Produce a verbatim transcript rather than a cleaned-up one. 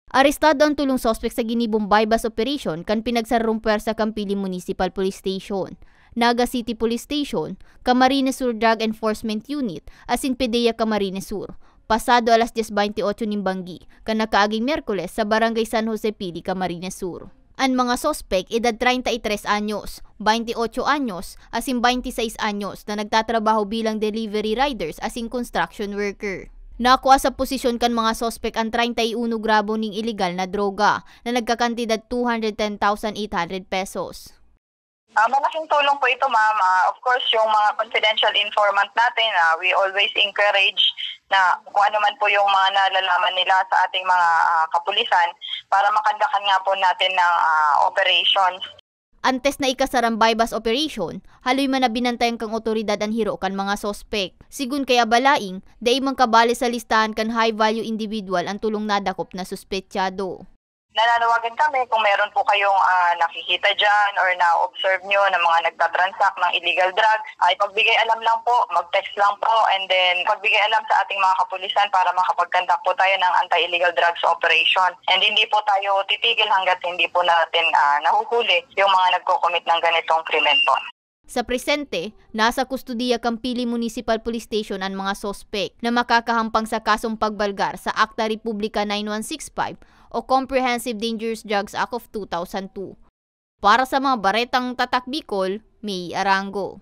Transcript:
Arestado an tolong suspek sa ginibong buy-bust operation kan pinagsararong pwersa kan Pili Municipal Police Station, Naga City Police Station, Camarines Sur Drug Enforcement Unit asin PDEA Camarines Sur, pasado alas dyes beinti otso nin banggi, kan nakaaging Miyerkules sa Barangay San Jose, Pili, Camarines Sur. An mga suspek, edad treinta y tres anyos, beinti otso anyos, asin beinti sais anyos na nagtatrabaho bilang delivery riders asin construction worker. Nakua sa posisyon kan mga suspek an treinta y uno gramo ning iligal na droga na nagkakantidad two hundred ten thousand eight hundred pesos. Ah, malaking tulong po ito, ma'am. Ah, of course, yung mga confidential informant natin, ah, we always encourage na kung ano man po yung mga nalalaman nila sa ating mga, ah, kapulisan para makandakan nga po natin ng, ah, operations. Antes na ikasar an buy-bust operation, haloy man na binantayan kan otoridad an hiro kan mga suspek. Sigon kay Abalaing, dai man kabali sa listahan kan high-value individual an tolong nadakop na suspetsado. Nananawagan kami kung meron po kayong, ah, nakikita dyan or na-observe nyo na mga nagtatransact ng illegal drugs, ay pagbigay alam lang po, mag-text lang po, and then pagbigay alam sa ating mga kapulisan para makapag-conduct po tayo ng anti-illegal drugs operation. And hindi po tayo titigil hanggat hindi po natin, ah, nahuhuli yung mga nagko-commit ng ganitong krimen po. Sa presente, nasa kustodiya kan Pili Municipal Police Station an mga suspek na makakahampang sa kasong pagbalgar sa Akta Republika nine one six five o Comprehensive Dangerous Drugs Act of two thousand two. Para sa mga baretang Tatak Bicol, May Arango.